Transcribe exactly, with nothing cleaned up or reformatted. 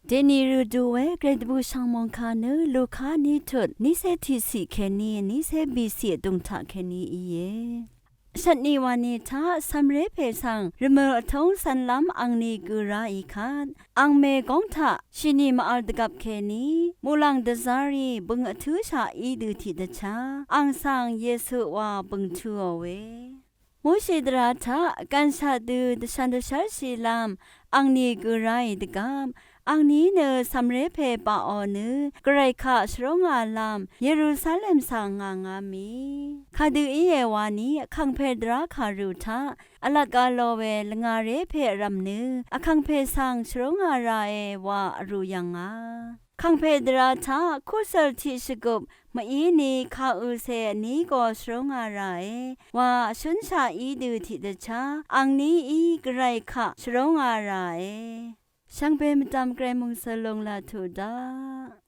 Dèní rø dú we Gvray dvbù shv̀ng mòngkà nø Luka ní tut nícé tiqciq kèní nícé bìciq vdùng taq kèní íe. Shvtni wani taq cv̀mré pè svng rvmøl vtóng cv̄nlv́m angni gø ráì kvt, ang mègóng taq shìnì mvvl dvgvp kèní muqlàng dvzárì bø̀ng vtǿshaq í dø tiqdvchá ang svng Yesu wa bø̀ng tǿò we. Mushi dvrá taq gv̀nshaq dø dvshvn dvshv́rshìlv́m angni gø ráì dvgvp, angní nø cv̀mré pè baqò nø Gvray kaq shvrúngàlv́m Yerusalem svng ngà ngá mì. Kadø íe wani vkàngpè dvrá kàrø̀ taq vlat gvlò we lvngàré pè vrv̀m nø vkàngpè svng shvrúngà ràe wa vrū yv̀ngà. Vkàngpè dvrá taq kuqsø̀l tiqshvgup mví ni kàøcè vní go shvrúngà ràe wa vshǿnshaq í dø tiqdvchá angníí Gvray kaq shvrúngà ràe. Shvngbe mvdv̀m Gvray mòngsøl lúng laq tuq daq.